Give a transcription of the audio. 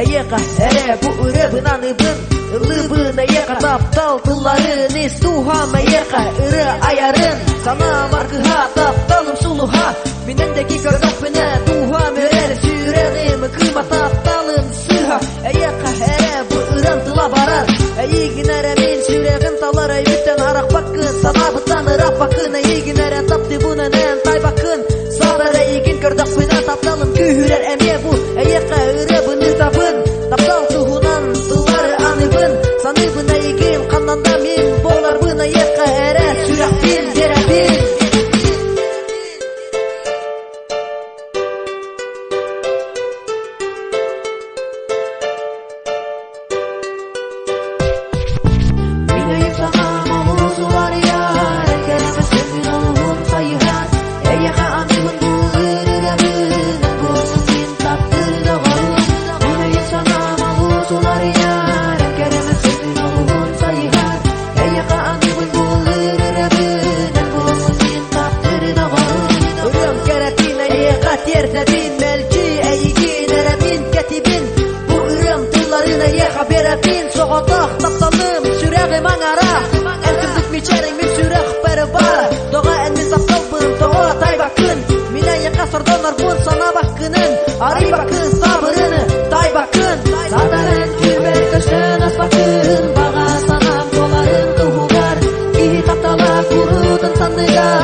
Эйиэхэ эрэ бу ырыабын аныыбын Ыллыыбын эйиэхэ таптал тылларын Ис дууһам эйиэхэ ырыа айарын Санаам аргыһа, тапталым сулуһа Мин эндэки көрдөхпүнэ дууһам үөрэр Сүрэҕим кыыма тапталым сыыһа Эйиэхэ эрэ бу ырыам тыла барар Эйигин эрэ мин сүрэҕим талар Өйбүттэн арахпаккын, санаабыттан ырааппаккын Эйигин эрэ таптыыбын эн тайбаккын Саатар эйигин көрдөхпүнэ тапталым күүһүрэр эмиэ бу Эйиэхэ ырыабын ыытабын Таптал туһунан тыллары аныыбын Саныыбын эйигин ханнан да мин буоларбын Эйиэхэ эрэ сүрэхпин биэрэбин. Мин өйүм санаам олус уларыйар, кэрэҕэ сөбүн олуһун сайыһар, эйиэхэ аныыбын бу ырыабын, буолсун мин таптыыр доҕорум. Мин өйүм санаам олус уларыйар, кэрэҕэ сөбүн олуһун сайыһар, эйиэхэ аныыбын бу ырыабын, буолсун мин таптыыр доҕорум. Ырыам кэрэтин эйиэхэ тиэрдэбин, мэлдьи эйигин эрэ мин кэтибин. Бу ырыам тылларын эйиэхэ биэрэбин Соҕотох тапталым сүрэҕим аҥара Эн кырдьык мичээриҥ мин сүрэхпэр баар Тоҕо эн мин тапталбын тоҕо тайбаккын Мин эйиэхэ сордонорбун санаабаккынын Арыйбаккын сабырыны тайбаккын Сатарын түүбэр көстөн аспаккын Баҕа санаам туоларын туһугар Киһи таптала куруутун санныгар.